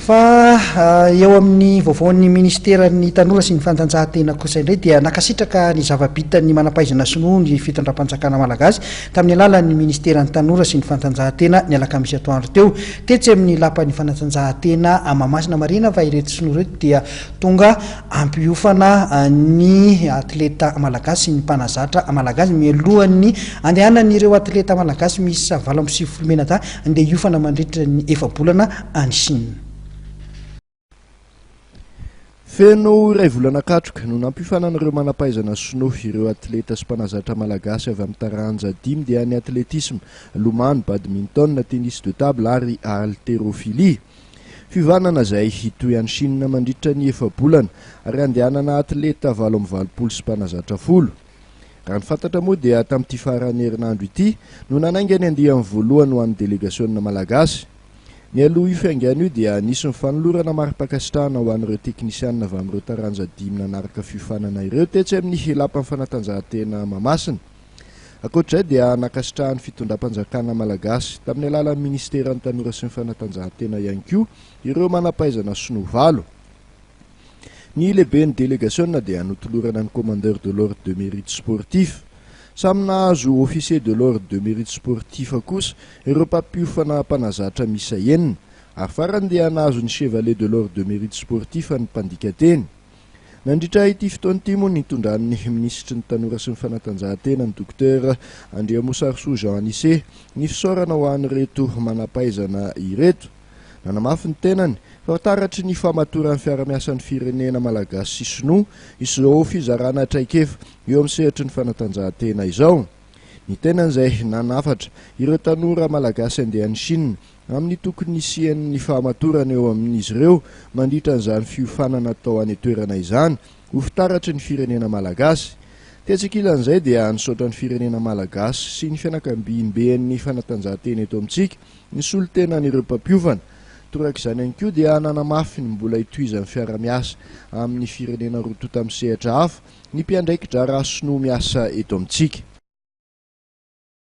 Fa eo amin'ny vaovaon'ny ministeran'ny tanora sy ny fanatanjahantena kosa indray dia nankasitraka ny zava-bitan'ny manam-pahaizana sinoa ny fitondram-panjakana malagasy tamin'ny alalan'ny ministeran'ny tanora sy ny fanatanjahantena ny alakamisy atoandro teo tetsy amin'ny lapan'ny fanatanjahantena Mahamasina. Marihina fa ireto sinoa ireto dia tonga hampiofana ny atleta malagasy sy ny mpanazatra malagasy mialohan'ny andehanan'ireo atleta malagasy miisa 98 mianadahy andeha hiofana mandritra ny efa-bolana any Chine. Feno iray volana katroka no nampiofanan'ireo manam-pahaizana sinoa ireo atleta sy mpanazatra malagasy avy amin'ny taranja dimy dia ny atletisma, lomano, badminton, tennis de table ary haltérophilie. Fiovanana izay hitohy any Chine mandritra ny efa-bolana ary handehanana atleta 88 sy mpanazatra 10. Raha ny fantatra moa dia tamin'ity faran'ny herinandro ity no nanainga ny andiany voalohany ho an'ny delegasionina malagasy. Mialoha io fiaingàna io dia nisy ny fanolorana mari-pankasitrahana ho an'ireo teknisianina avy amin'ireo taranja dimy nanaraka fiofanana ireo tetsy amin'ny Lapan'ny fanatanjahantena Mahamasina. Ankoatra izay dia nankasitrahan'ny fitondram-panjakana malagasy tamin'ny alalan'ny minisiteran'ny Tanora sy ny fanatanjahantena ihany koa ireo manam-pahaizana sinoa valo. Ny lehiben'ny delegasiona dia notolorana ny Commandeur de l'Ordre de Mérite Sportif. Samy nahazo Officier de l'Ordre de Mérite Sportif kosa ireo mpampiofana mpanazatra miisa enina, ary farany dia nahazo ny Chevalier de l'Ordre de Mérite Sportif ny mpandika teny. Nandritra ity fotoana ity moa nitondran'ny minisitry ny Tanora sy ny Fanatanjahantena, ny Docteur Andriamosarisoa Jean Anicet, ny fisaorana ho an'ireto manam-pahaizana ireto. Nanamafy ny tenany fa taratry ny fahamatoran'ny fiara-miasan'ny firenena malagasy sy sinoa izao fizarana traikefa eo amin'ny sehatry ny fanatanjahantena izao. Ny tenany izay nanafatra ireo tanora malagasy handeha any Chine amin'ny tokony hisian'ny fahamatorana eo amin'izy ireo mandritra an'izany fiofanana atao any an-toerana izany ho fitaratry ny firenena malagasy. Tetsy ankilan'izay dia nisaotra ny firenena malagasy sy ny fianakaviamben'ny fanatanjahantena eto amintsika ny solontenan'ireo mpampiofana. Torak'izany ihany koa dia nanamafy ny mbola hitohizan'ny fiara-miasa amin'ny firenena roa tonta amin'ny sehatra hafa ny mpiandraiki-draharaha sinoa miasa eto amintsika.